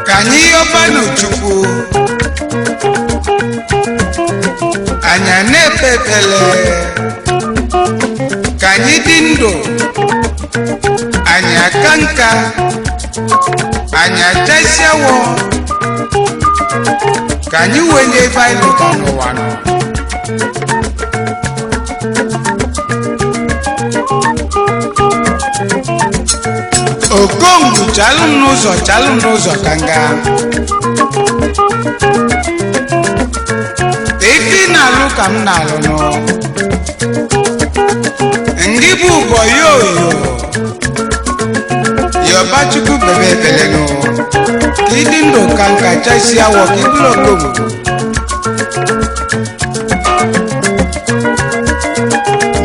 Ka anyị yọbanụ Chukwu, anyị a na-ekpe ekpele ka anyị dị ndụ, anyị aka nka, anyị achasiawo, ka anyị wenye ife anyị lụta n'ụwa nọ. Okongwu, chalụ m n'ụzọ, chalụ m n'ụzọ ka m gaa. Ife ị na-alụ ka m na-alụ nụ. Ngị bụ ụbọ yoyo yọba Chukwu bebe ebele nụ ka ịdị ndụ ka nka chasi awọ ka ịbụrụ okongwu.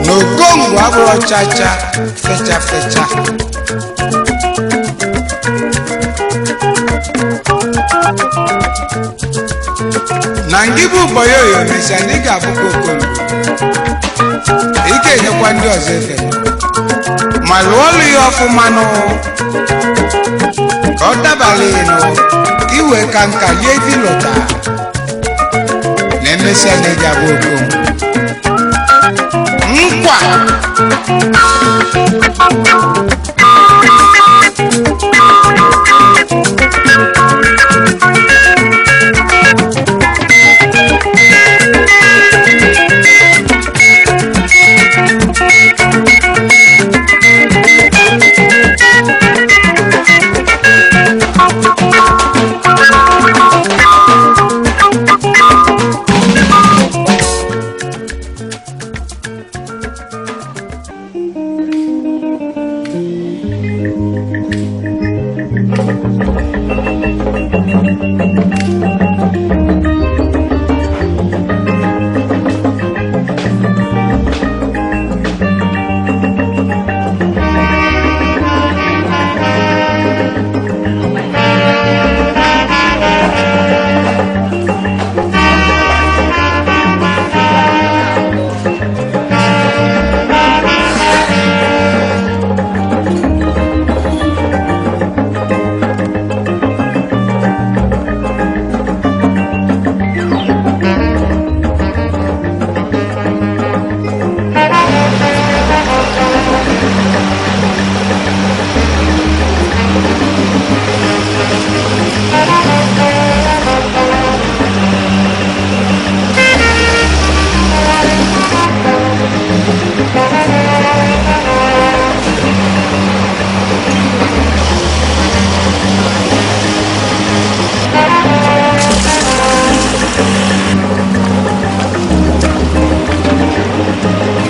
Na okongwu abụrọ chacha fecha fecha. Na ngị bụ ụbọyoyo mesịa na ị ga-abụkwa okongwu, ị ga-enyekwa ndị ọzọ efe ma lụọ ọlụ ya ọfụma nụ ka ọ dabara ịnụ ka iwe ka nka lie ife lụta na emesịa na ị ga-abụ okongwu. Nkwa.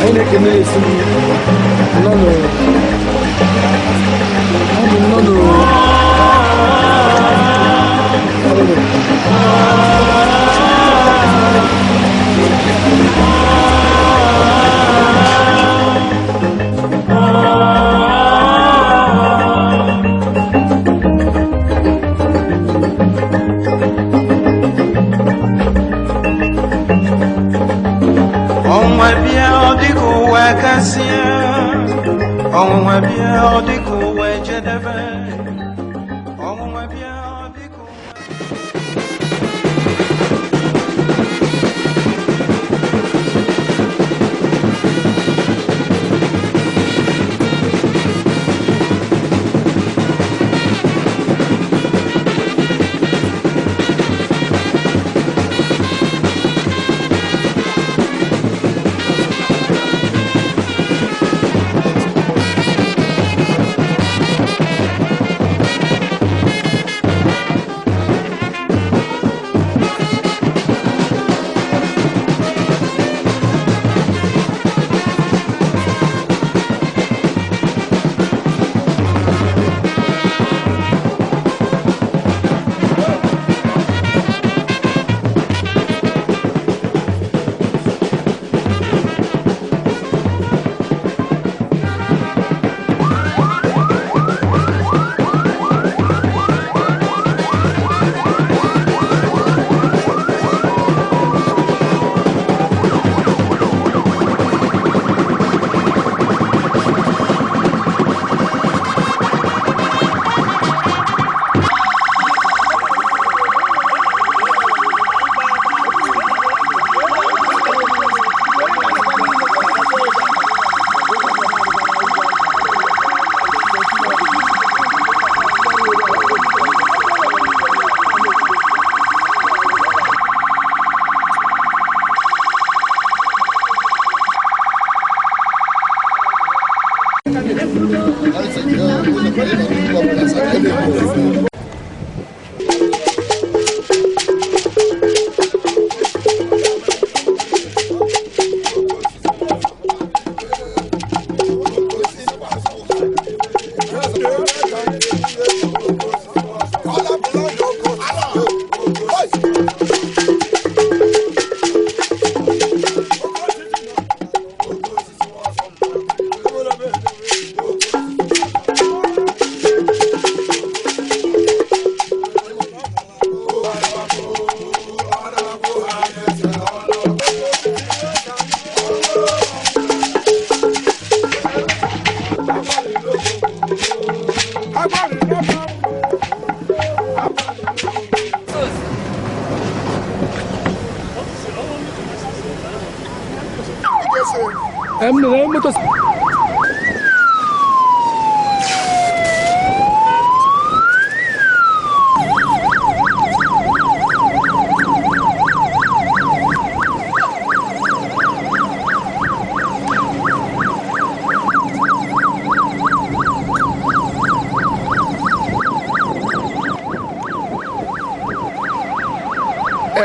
Anyị na-ekene esi nọ n'ọ bụ nnọọ n'ọrụ. Ọnwa bịa, ọ dịka ụwa gasịa. Ọnwụnwa bịa, ọ dịka ụwa ejedebe. Ọnwụnwa bịa, ọ dịka ụwa. Thank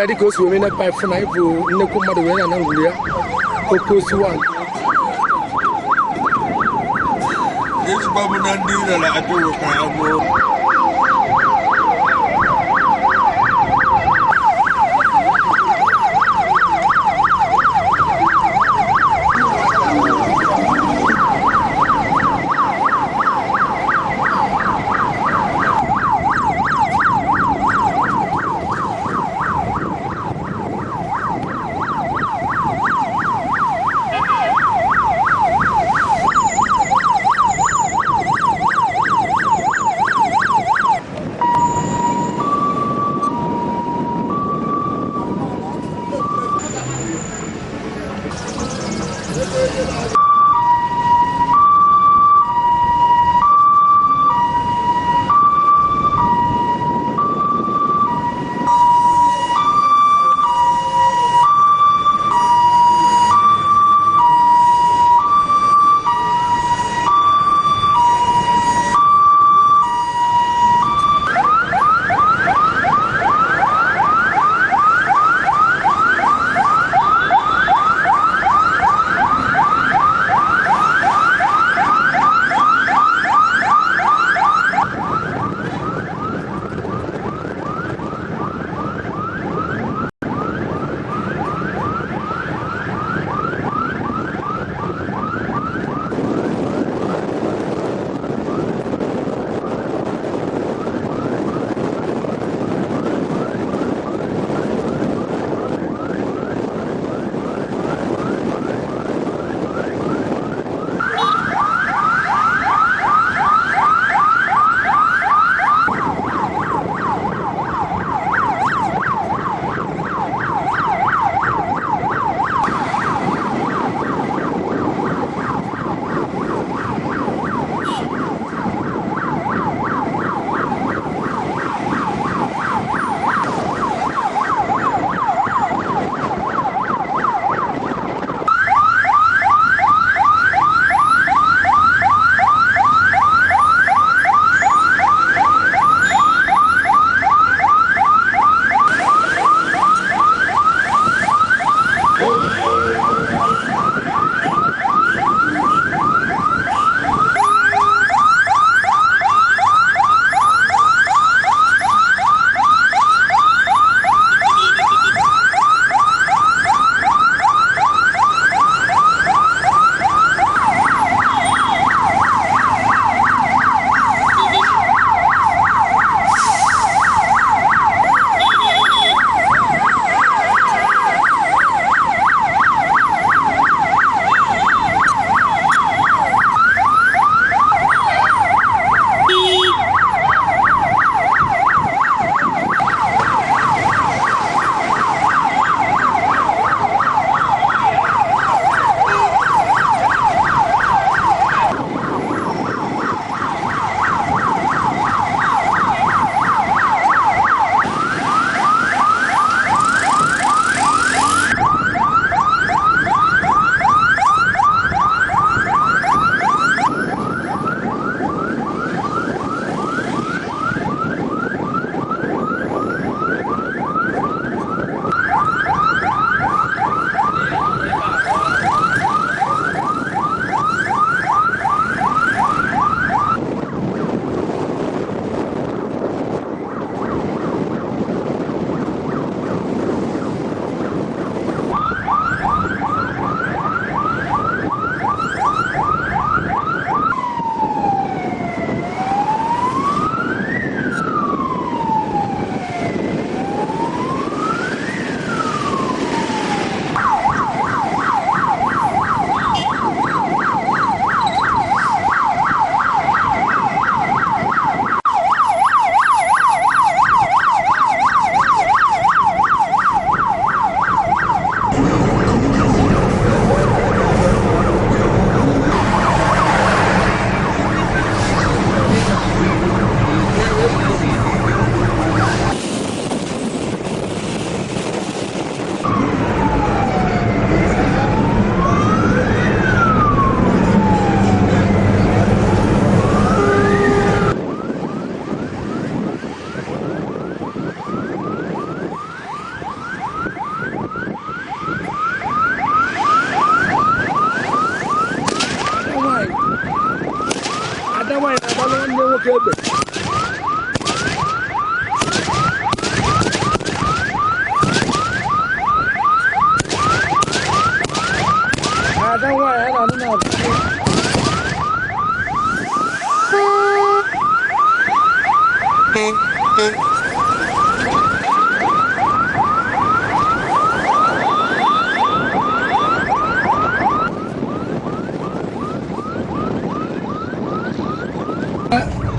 Dịka o si wee mee na fụ na ịbụ nnekwu mmadụ wee na-ana ngwuru ya oke osi wan ezigbo m na ndị rara adịghị ka ha nwụọ.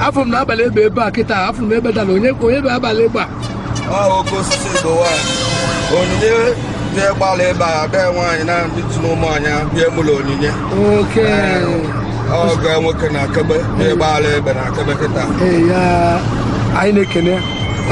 Afọ m n'abalị ebe ebe a kịta, afọ m ebe dara onye onye bụ abalị egbe a. Ọ oke osisi Igbo nwaanyị onyinye bịa gbalị ebe a bịa nwaanyị na ndị tinye ụmụ anya bịa mụlụ onyinye. Oke. Ọgọ nwoke na akebe bịa gbalị ebe na akebe kịta. Ee, ya anyị na-ekene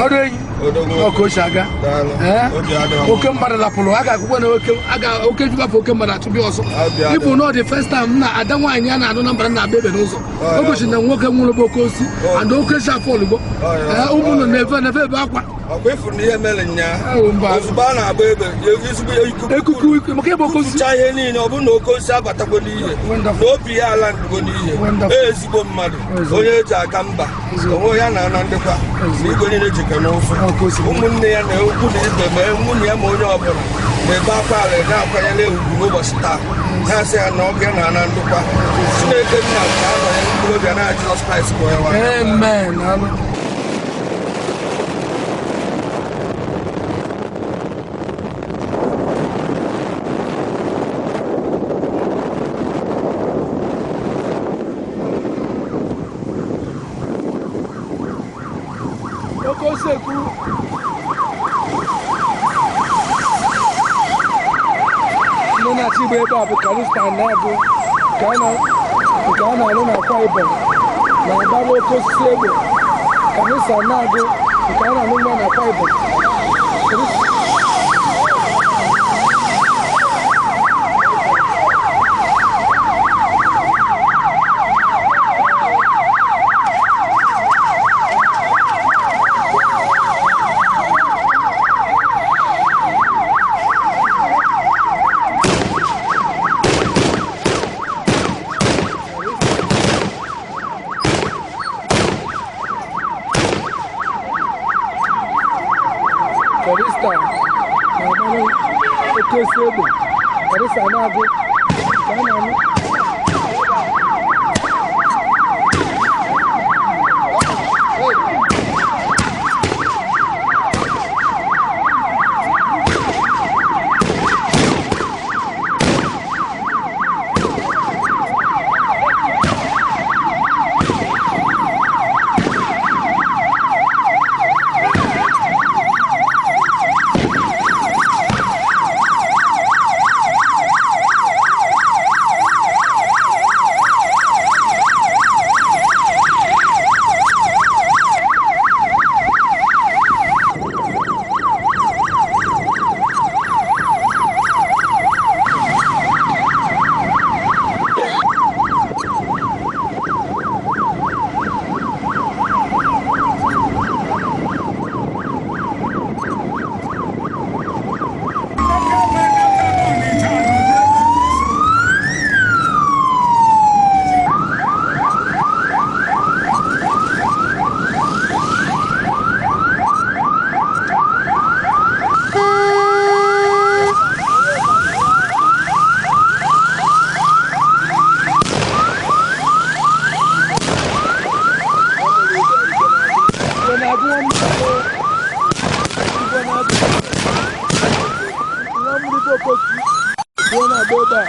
ọrụ enyi. Odogwu. Ọka o si aga. Daalụ. Ee? Obi adịghị Oke mmadụ lapụrụ a ga-akwụkwọ na oke a ga oke jubafụ oke mmadụ achụbịa ọsọ. Obi adịghị. Ịbụ na ọ dị first time na ada nwaanyị a na-anụ na mbara na-abịa ebe n'ụzọ. Ọ O gosiri na nwoke nwụrụ bụ oke osi and oke si afọ olugbo. Ọ ya. Ee, ụmụ nọ na-efe na-efe ebe akwa. Ọkwa ịfụrụ na ihe mere nya. Ewu, mba. Ozugbo a na-agba egbe ya ezigbo ikuku. Ekuku iku maka ebe oke osi. Kwucha ihe niile, ọ bụrụ na oke osisi abatakwa n'ihe Wonderful. na obi ya ala ndugo n'ihe. Wonderful. Ezigbo mmadụ. Eziokwu. Onye eji aga mba. Eziokwu. Onwe ya na-ana ndịkwa na igwe niile jikọ n'ofe. Oke osisi. Ụmụnne ya na ukwu na ibe ma nwunye ya ma onye ọbụla na-ebe akwa ala na-akwanyere ugwu n'ụbọchị taa, na-asị ya na ọbịa na-ana ndụkwa. Chineke nna ka anọnyere mkpụrụ obi ya na Jizọs Kraịst bụ onye nwe anyị. Amen. Daalụ. Oke osi ekwu. Ndị na-achị igbe ebe a bụ Kalista na-agụ nke a na-alụ na Akwa Ibom na-agbara oke osisi egbe. Kalista na-agụ nke a na-alụ nwa na Akwa Ibom. Kalista na-agbara oke osisi egbe. Kalista na-agụ nke a na-alụ. Igwe na-agụ nwa mmiri. Igwe na-agụ nwa mmiri bụ oke osisi. Igwe na-agba ebe a.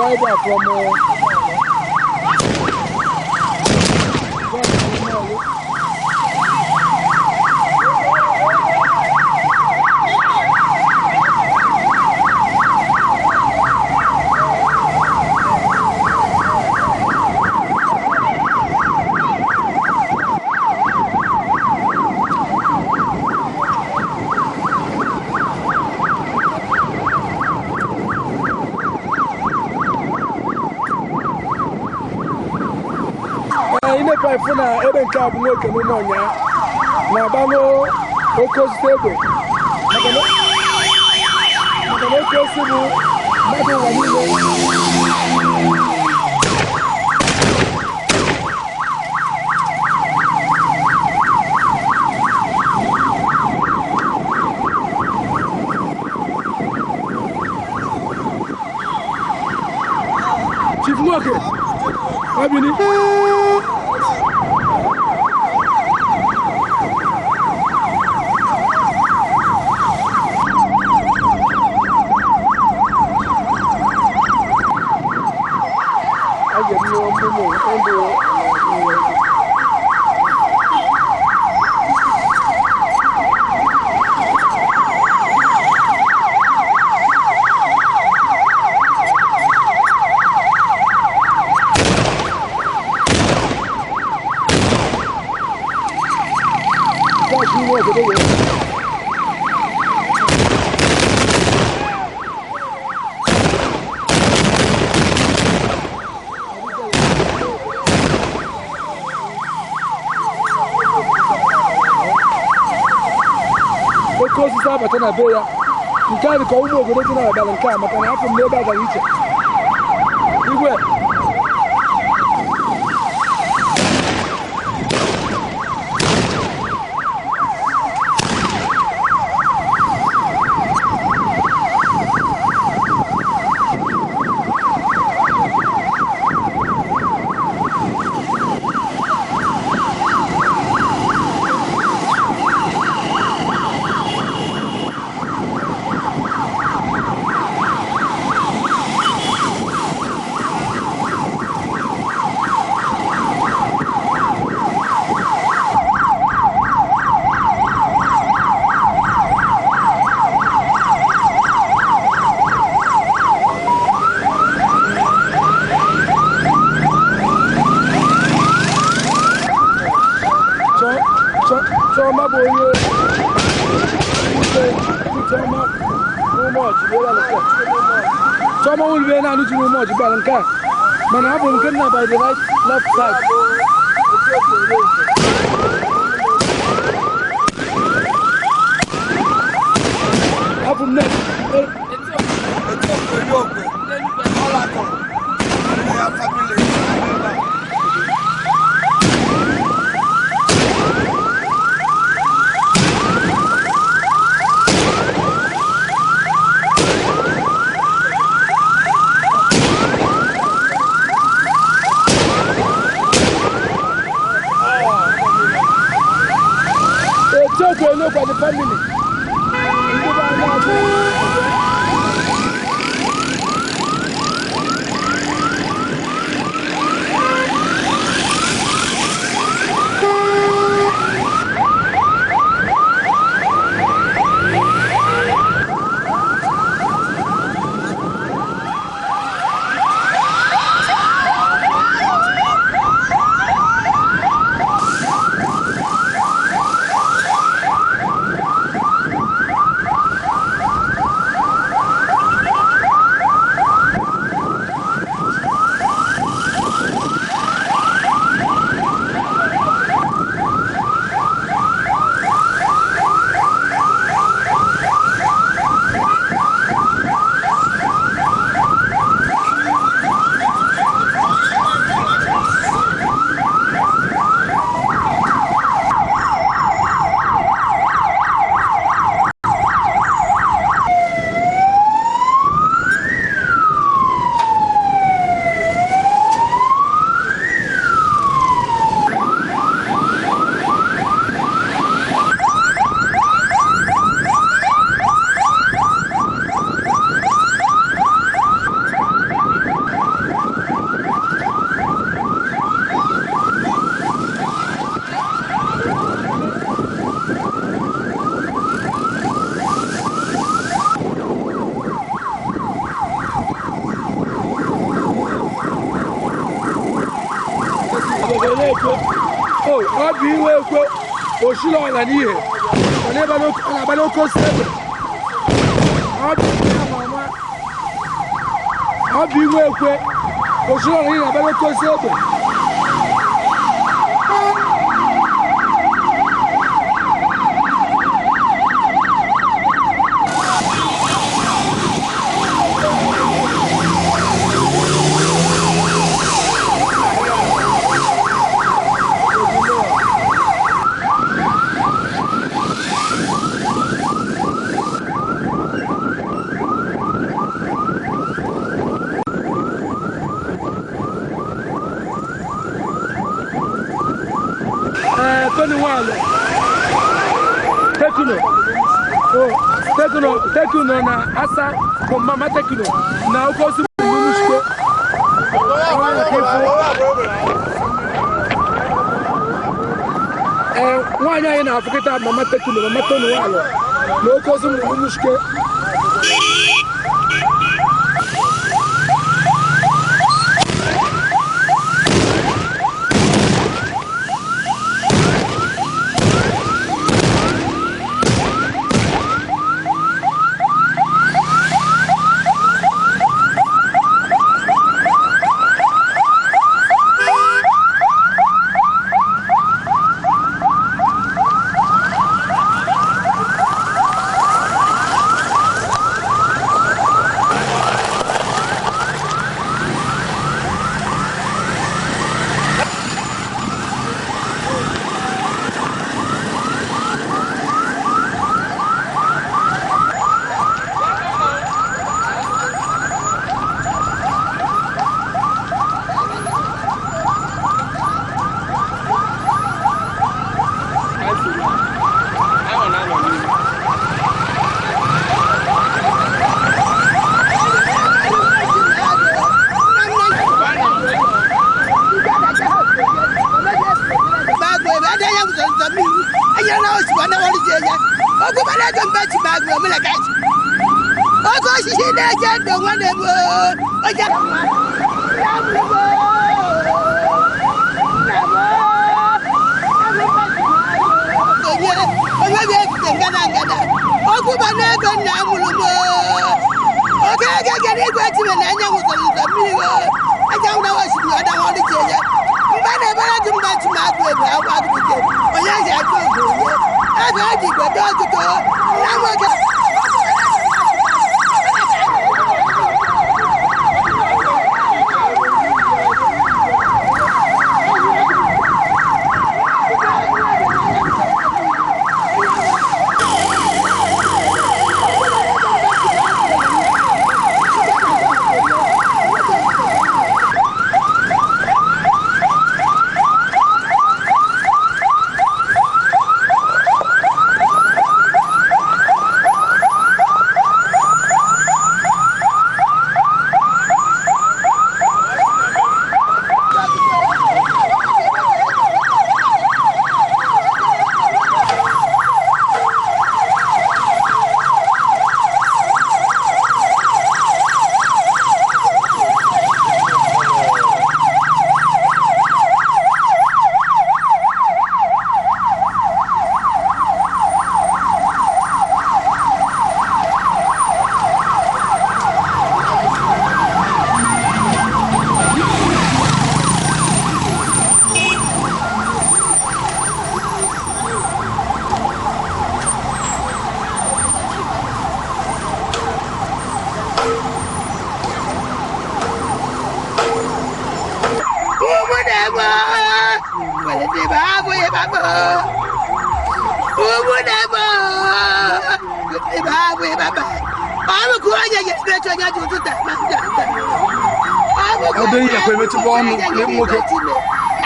na-agba ebe a from Ụmụọlụ. Ee, inepa ịfụ na ebe nke a bụ nwoke n'ụmụ ọnya na-agba n'oke osisi egbe, maka na oke osisi bụ mmadụ ụwa niile. Chief Nwoke, Obini. A ga-eme ọmụmụ ndụ. Gashi nwa obodo wee. Oke osisi abata na be ya nke a dị ka ụmụ obodo dị n'abalị nke a, maka na afọ m n'ebe a gara iche igwe. Chiọma bụ onye Chiọma n'Ụmụọjị bụ ebe a na-akpọ Chiọma nwụrụ na-anụ ji n'Ụmụọjị gbara nke a, mana abụ nke nna by the right left side. Abụ m net. Etiokwe Yokwe, Ọlakọrọ, nne ya family ebe a. Etiokwe Olokwe the family ndị be anyị abụ. Ọ bụ iwe ekwe osiri ọla n'ihe ọ na-aba n'oke osisi egbe. Ọ bụ iwe ekwe osiri ọla n'ihe na-aba n'oke osisi egbe. Tony Nwalo, Tekno, Tekno, Tekno na asa bụ mama Tekno na oke osisi Umuchukwu. Ee, nwaanyị anyị na-afụ kịta mama Tekno, mama Tony Nwalo na oke osisi Umuchukwu. Oke osisi na-eche ndụ nwanne m oje onye ga-ebute ngana ngana okwu bana ego nna mụrụ m oke ego gara igwe tinye na anyanwụ zọrọ ụzọ mmiri anyanwụ na osimiri ọ dawa ọrụ ji enye mgbe na-ebere gị mgbe chi ma agụ egwu agwụ agụgụ onye ji agụ egwu onye ebe ọ dị igwe dị ọtụtụ nna nwoke.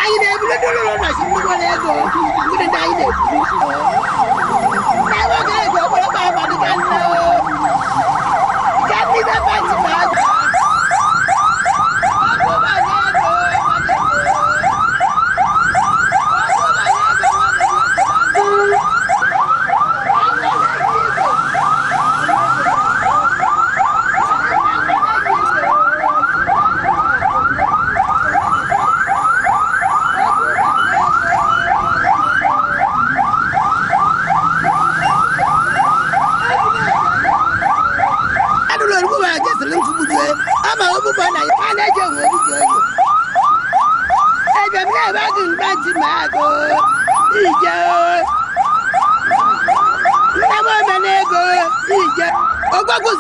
Anyị na-eburu ndị ụlọ na si nnukwu ego ndị ndị anyị na-eburu na nwoke ego okporo mmadụ ka nne ka ndị na-abatị ma agụ.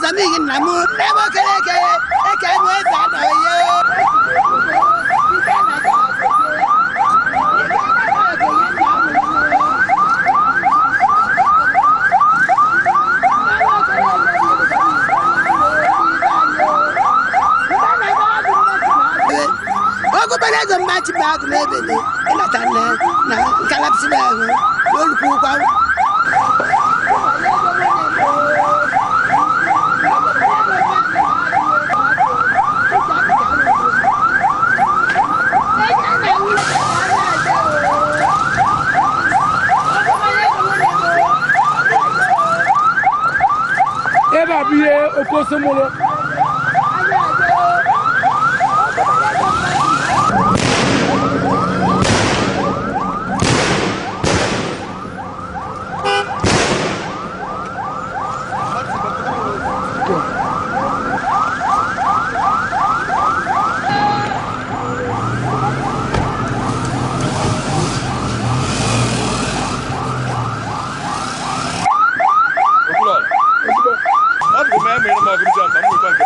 ụzọ mmiri nna m nne m okere eke eke m eze anọ ya. Ogubere ego mmachi bụ agụ n'ebele ịnata nne na nkalapsi ahụ n'olukwu ụkwa. Ebe a bụ ihe okosi mụrụ. Ọ bụ m emere m ọgụrụja mba m nwekwa.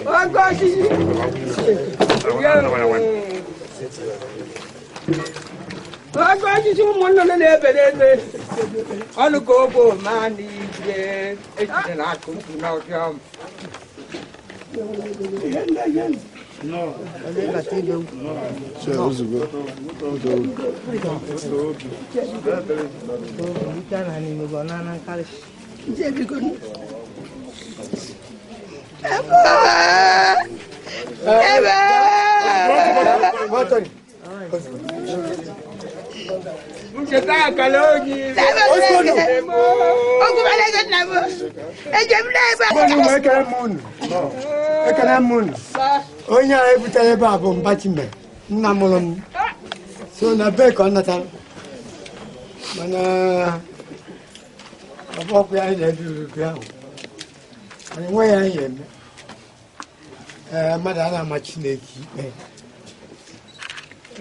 Oke osisi. Oke osisi ụmụ nnụnụ na-ebe n'ebe. Ọnụ ka obo ma n'igwe ejidere akụ mkpu n'ọbịa m. Ncheta akara onye. Ekele m unu. Onye a ebutere ebe a bụ Mbachime, nna mụrụ m. So na be ka ọ natara, mana ọbọkwụ ya anyị na-ebi uru ahụ, anyị nwe ya, anyị eme. Ee, mmadụ a na-ama Chineke ikpe.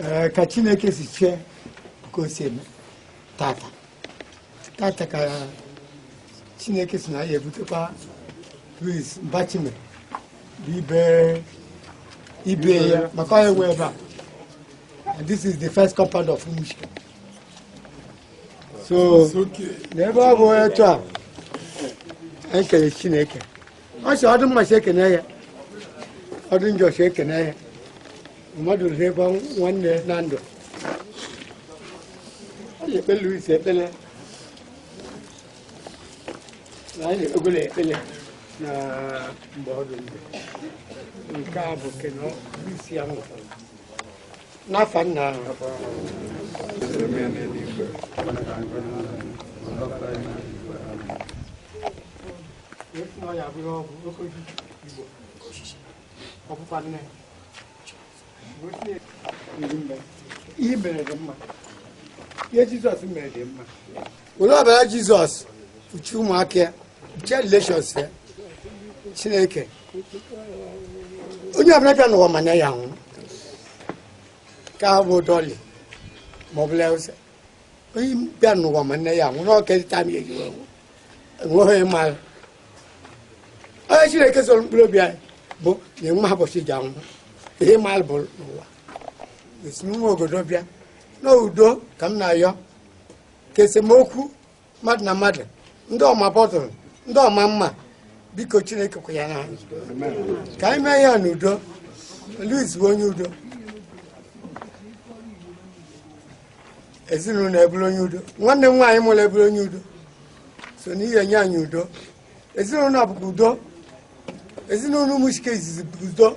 Ee, ka Chineke si chee ka o si eme. Tata tata ka Chineke si na ya ebutekwa Louis Mbachime bụ ibe ibe ya, maka ọ enwe ebe a. And this is the first compound of Umuchike. So n'ebe ọ bụ etu a, anyị kere Chineke. Ọ sị ọdụ mma si ekene ya, ọdụ njọ si ekene ya. Mmadụ ruru ebe nwanne na ndụ, ọ ga-ekpele Louis ekpele, na anyị na-ekpegwela ekpele na mgbe ọ dị ndụ. Nke a bụ nke na isi ya nwụrụ n'afọ nna ahụ. Esi na ọ ya abụrụ ọgwụ oke osisi Igbo ọpụpa nne. Ihe mere dị mma, ihe Jizọs mere dị mma. Were ọbara Jizọs kpuchie ụmụaka ya, kpuchie relations ya. Chineke, onye ọbụla bịa n'ụwa mana ya nwụ ka bụ dọli ma ọ bụla ose. Onye bịa n'ụwa ma nne ya nwụ n'ọkịta m eji enweghị onye mara. Onye Chineke sọrọ mkpụrụ obi anyị bụ na enwe ha ụbọchị ji anwụ. Ihe mara bụ n'ụwa esi n'ụmụ obodo bịa n'udo ka m na-ayọ, ka esemokwu mmadụ na mmadụ, ndị ọma bọtụrụ, ndị ọma mma, biko Chineke kwa ya n'anya ka anyị mee ya n'udo. Louis bụ onye udo, ezinụlọ eburu onye udo, nwanne m nwaanyị mụrụ eburu onye udo. So n'ihi enye anyị udo, ezinụlọ bụkwa udo, ezinụlọ Umuchike izizi bụ udo.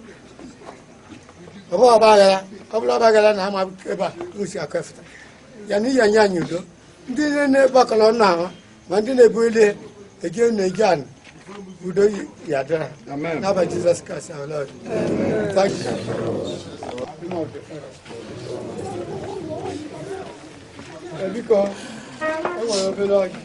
Ọ bụghị ọgba aghara, ọ bụrụ ọgba aghara na ama ebe a Umuchike akọ efụta ya. N'ihi enye anyị udo, ndị na-agbakọrọ ọnụ ahụ ma ndị na-ebu elu eje na-eje anụ udo ya dịra n'aba Jizọs Kraịst our Lord. Thank you. Biko, e nwere obere ọjị.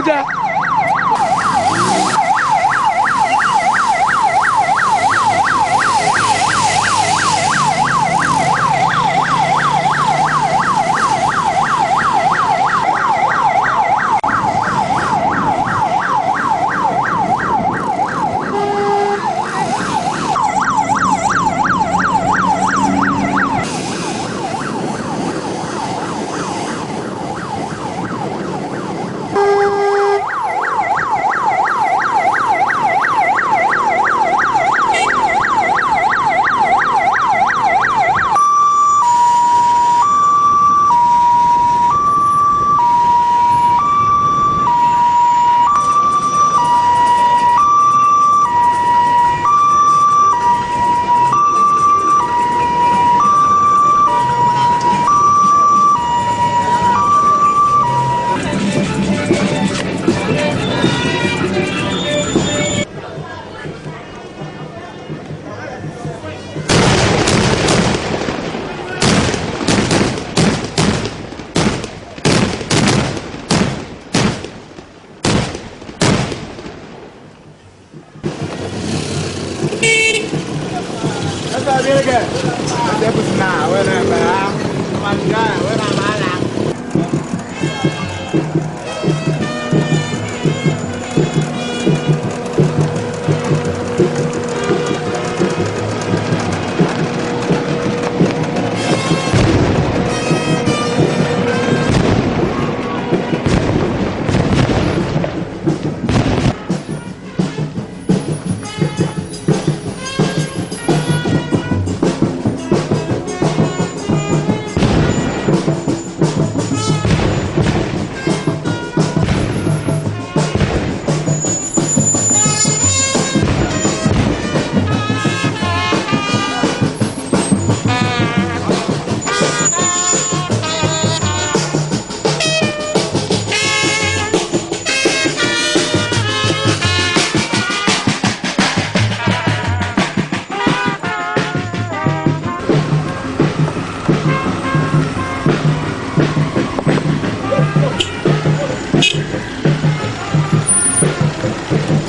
Abuja.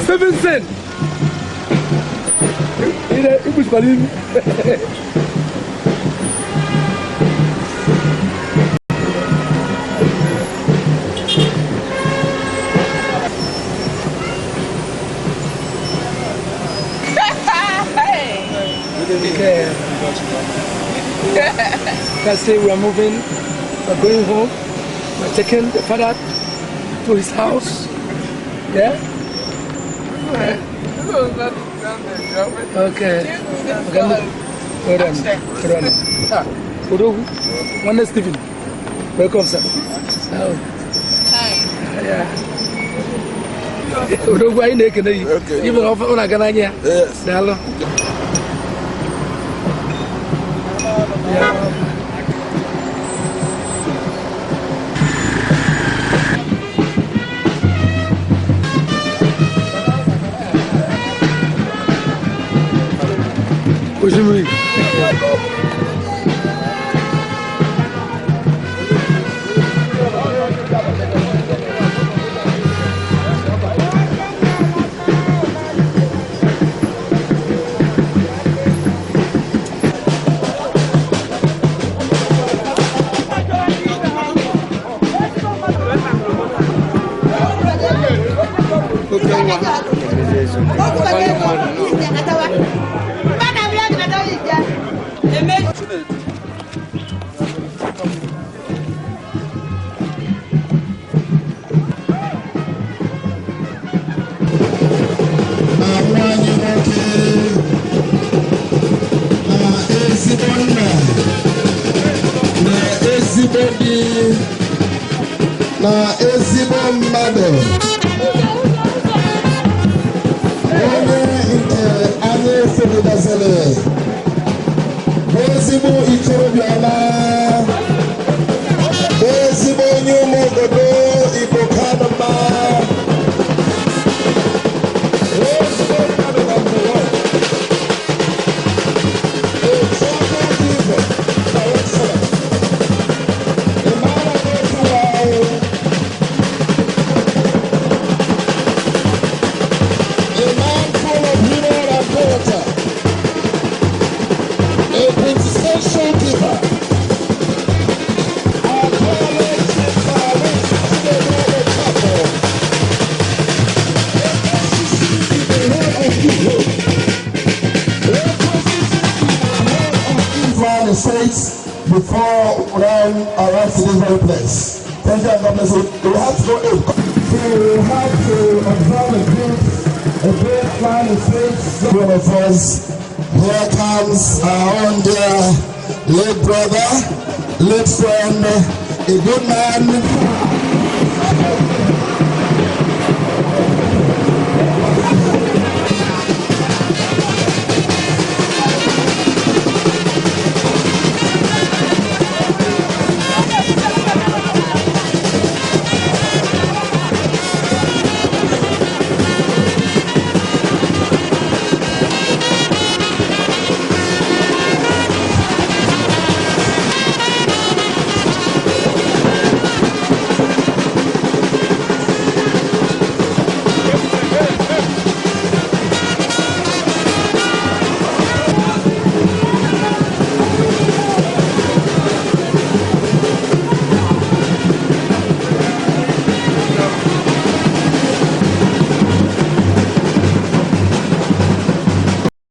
Stevenson. Ile ikpuchikwara imi. Okay. Let's say we are moving, we're going home, we're taking the father to his house. Yeah? Okay. Hold on. Hold on. Ah, Odogwu. Nwanne Stephen. Welcome, sir. Oh. Hi. Yeah. Odogwu, anyị na-ekene gị. Ibe na ọ na-aga n'anya ya. Daalụ. Yeah. Osimiri. Na nwa anyị nwoke na ezigbo nna na ezigbo di na ezigbo mmadụ, onye nke anyị fụdidazịrị bụ ezigbo ikorobịa ọma, bụ ezigbo onye ụmụ obodo Igbo kanụma, ezigbo mmadụ na mbụ. A trouble giver by excellence. A man of virtue. now arrive to this very place. Thank you and God bless you. We have to go in. We have to observe a great line of faith. One of us, here comes our own dear late brother, late friend, a good man.